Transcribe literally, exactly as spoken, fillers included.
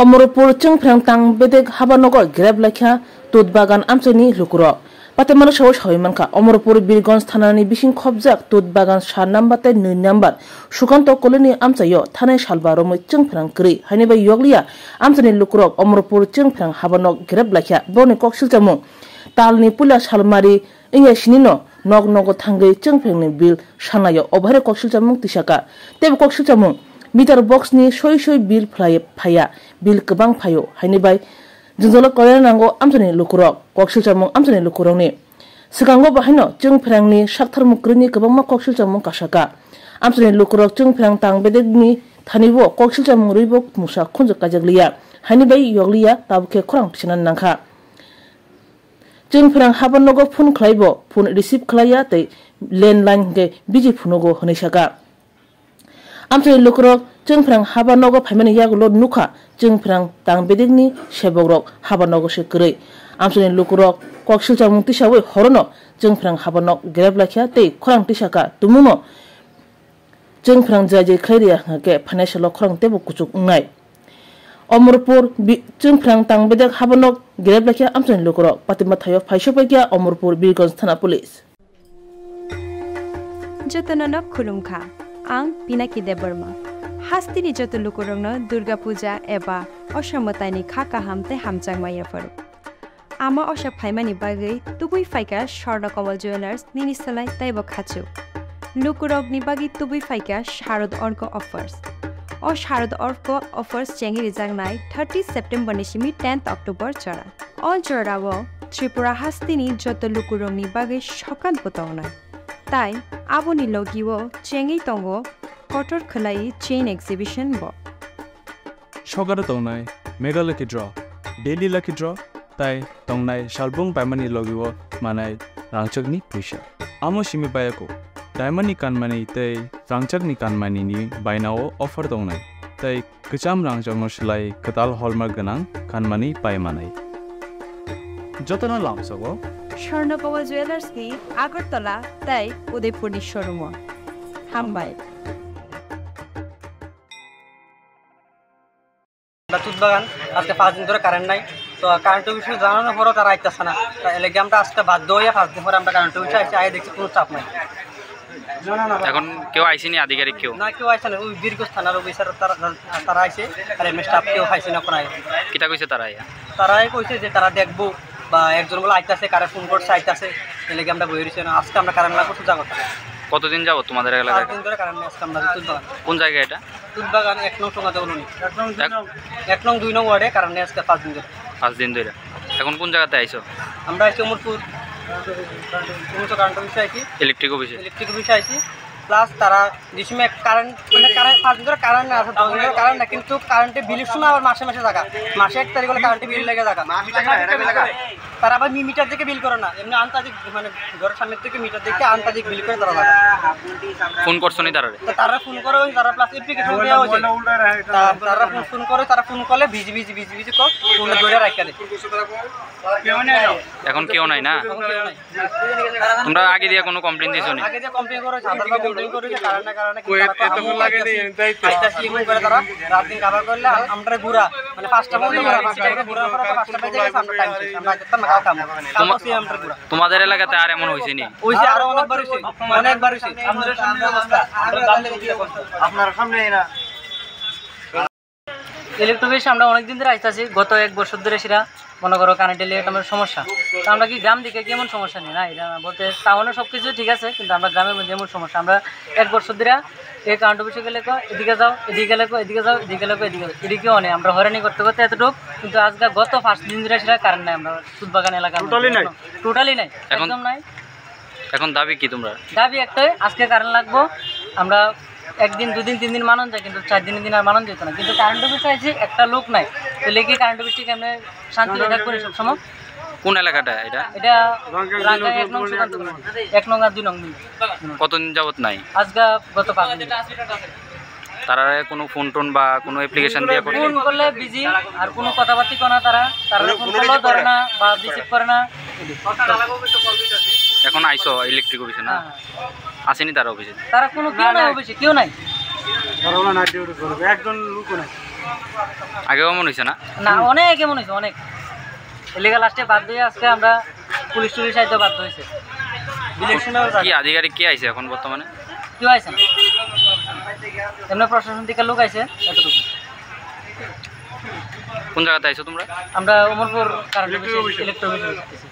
Omorpur Chwngphrang tang bedek haba nogo grep laikha tut bagan amchaini lukurok. Patemaro sawi sawi mankha, Omorpur Birgonj thanani bising khopjak tut bagan sa number tei nwi number Sukanto colony amchaio thanai salba romwi chwngphrang kwrwi haini bai yokliya amchaini lukurok Omorpur Chwngphrang haba nok grep laikha. Borokni kok silchamung talni puila salmari wngya sinino nok nogo thangwi chwngphrangni bill sanlaio, obo hai kok silchamung tisaka. Teibo kok silchamung meter box ni soi soi bill phlai phaiya, bill kwbang phaio haini bai jwngjalo koina nango amchaini lukurok. Kok silchamung amchaini lukurokni swkango bo haino chwngphrangni saktharmung kwrwini kwbangma kok silchamung kasaka. Amchaini lukurok chwngphrang tang bedekni thanibo kok silchamung rwibo mungsa khunju kaijakliya haini bai yokliya tabukhe khorang tisanani nangkha. Chwngphrang haba nogo phone khlaibo, phone receive khlaiya tei landline hwnkhe busy phunugo hwnwi saka. Amchaini lukurok chwngphrang haba nogo phaimani yagulo nukha, chwngphrang tang bedekni sebokrok haba nogo se kwrwi. Amchaini lukurok kok silchamung tisawi horono chwngphrang haba nok grep laikha tei khorang tisaka tumungno chwngphrang jai jai khlai riya hwnkhe phainai salo khorang teibo kuchuk wngnai. Omorpur bi-, chwngphrang tang bedek haba nok grep laikha amchaini lukurok. Patima thaio phaisopaikha Omorpur Birgonj thana police. Jotono no khulumkha. Ang Pinaki Debbarma. Hasteni joto lukurokno Durga Puja eba Osha mwtaini kha kaham tei hamjakma yapharo. Ama Osha phaimani bagwi tubui phaikha Swarna Kamal Jewellers nini slai teibo khachuk. Lukurokni bagwi tubui phaikha Sharad Orko offers. O Sharad Orko offers chengwi rijaknai thirty September ni simi tenth October jora. O jorao Tripura hasteni joto lukurokni bagwi sokat bo tongnai. Tai aboni logio chengwi tongo kotor khwlai chain exhibition bo. Sokaro tongnai Mega Lucky Draw, Daily Lucky Draw, tai tongnai salbung paimani logio manai rangchakni puisa. Amo simi bayako, diamond ni kanmani tei rangchakni kanmani ni bainao offer tongnai, tei kwcham rangchakno slai kwtal hallmark gwnang kanmani pai manai. Jotono lamsogo Swarna Kamal Jewellers ni Agartala tei Udaipur ni showroom o. Hambai. আমরা তুত বাগান আজকে পাঁচ দিন ধরে কারেন্ট নাই। তো কারেন্ট অফিসে জানানোর পরও তারা আইতেছে না। তা এলাকা আমরা আজকে বাধ্য হয়ে পাঁচ দিন পরে আমরা কারেন্ট অফিসে আইসি, আই দেখছি কোনো চাপ নাই। এখন কেউ আইসেনি, আধিকারিক কেউ? না, কেউ আইসে না। ওই বীরগঞ্জ থানার অফিসার তারা, তারা আইসে, আর এমনি স্টাফ কেউ পাইছে না কোনো আইসে। কিতা কইছে তারা আইয়া? তারাই কইছে যে তারা দেখবো বা একজন বলে আইতাছে, কারে ফোন করছে আইতাছে, এলাকা আমরা বই রয়েছে না। আজকে আমরা কারেন্ট লাগবো সোজা কথা। কতদিন যাবত তোমাদের এলাকায়? পাঁচ দিন ধরে কারেন্ট নেই আজকে আমরা তুত বাগান। কোন জায়গা এটা? তুত বাগান এক নং সোনাদা কলোনি। এক নং দুই নং। এক নং দুই নং ওয়ার্ডে কারেন্ট নেই আজকে পাঁচ দিন ধরে। পাঁচ দিন ধরে। এখন কোন জায়গাতে আইছো? আমরা আইছি অমরপুর, অমরপুর কারেন্ট অফিসে আইছি। ইলেকট্রিক অফিসে? ইলেকট্রিক অফিসে আইছি। প্লাস তারা যে সময় কারেন্ট, মানে কারেন্ট, পাঁচ দিন ধরে কারেন্ট না আছে, দশ দিন ধরে কারেন্ট না, কিন্তু কারেন্টের বিল শুনে আবার মাসে মাসে জায়গা, মাসে এক তারিখ হলে কারেন্টের বিল লেগে জায়গা। তারা আবার মি-, মিটার দেখে বিল করে না, এমনি আন্তাজিক, মানে ঘরের সামনের থেকে মিটার দেখে আন্তাজিক বিল করে তারা জায়গা। ফোন করছো নি তারারে? তো তারা ফোন করে, ওই তারা প্লাস অ্যাপ্লিকেশন দেওয়া হয়েছে। তা-, তারা ফোন, ফোন করে, তারা ফোন করলে বিজি, বিজি, বিজি, বিজি কর, ফোন ধরে রাখতে দে। এখন কেউ নাই না? এখন কেউ নাই। তোমরা আগে দিয়ে কোনো কমপ্লেন দিছো নি? আগে দিয়ে কমপ্লেন করেছে, আধার কার্ড কমপ্লেন করেছে, কারণে, কারণে কিন্তু কই তারা তো এত আমও লাগে নি, আইতাছি, তাই তো। আইতাছি এমন করে তারা রাত দিন কাবার করলে আম-, আমরা ঘুরা, মানে পাঁচটা পর্যন্ত ঘুরা, পাঁচটা পর্যন্ত ঘুরার পরে পাঁচটা বেজে গেছে, আমরা টাইম শেষ, আমরা আইতাম না, কালকে আমরা। তোমা-, কালকে আমরা ঘুরা। তোমাদের এলাকাতে আর এমন হয়েছে নি? হয়েছে, আরো অনেকবার হয়েছে, অনেকবার হয়েছে। আপনার সামনে না। ইলেকট্রিক অফিসে আমরা অনেকদিন ধরে আইতাছি, গত এক বছর ধরে সেটা মনে করো কারেন্টের লেট আমার সমস্যা। তো আমরা কি গ্রাম দিকে কি এমন সমস্যা নেই? না, এটা না। বলতে টাউনে সব কিছু ঠিক আছে, কিন্তু আমরা গ্রামের মধ্যে এমন সমস্যা। আমরা এক বছর ধরে এই কারেন্ট অফিসে গেলে কো, "এদিকে যাও, এদিকে গেলে কো, এদিকে যাও, এদিকে গেলে কো, এদিকে যাও।" এদিকেও নেই, আমরা হয়রানি করতে করতে এতটুক। কিন্তু আজকে গত পাঁচ দিন ধরে সেটা কারেন্ট নাই, আমরা তুত বাগান এলাকা টোটালি নাই? টোটালি নাই, এখন একদম নাই। এখন দাবি কি তোমরা? দাবি একটাই, আজকে কারেন্ট লাগবো। আমরা একদিন, দুদিন, তিন দিন মানন যায়, কিন্তু চার দিনের দিন আর মানন যেত না। কিন্তু কারেন্ট অফিসে আইছি, একটা লোক নাই, তাহলে কি কারেন্ট অফিস থেকে আমরা শান্তি থাকবো না সবসময়? কোন এলাকাটা এটা? এটা রাঙ্কা এক নং সুকান্ত, এক নং আর দুই নং মিলে। কতদিন যাবত নাই? আজকে গত পাঁচ দিন। তারা কোনো ফোন টোন বা কোনো অ্যাপ্লিকেশন দিয়ে করে? ফোন করলে বিজি, আর কোনো কথাবার্তা কয় না তারা। তারা ফোন করলেও ধরে না বা রিসিভ করে না। এখন আইছো ইলেকট্রিক অফিসে না? হ্যাঁ। আসেনি তারা অফিসে? তারা কোনো কেউ নাই অফিসে, কেউ নাই। তারা ওরা নাইট ডিউটি করবে, একজন লোকও নাই। আগেও এমন হয়েছে না? না, অনেক এমন হয়েছে, অনেক। এলাকা লাস্টে বাধ্য হয়ে আজকে আমরা পুলিশ টুলিশ আইতে বাধ্য হয়েছে। কি আধিকারিক কে আইছে এখন বর্তমানে? কেউ আইছে না, এমনি প্রশাসন থেকে লোক আইছে, এতটুকু। কোন জায়গাতে আইছো তোমরা? আমরা উমরপুর কারেন্ট অফিসে, ইলেকট্রিক অফিসে আইছি।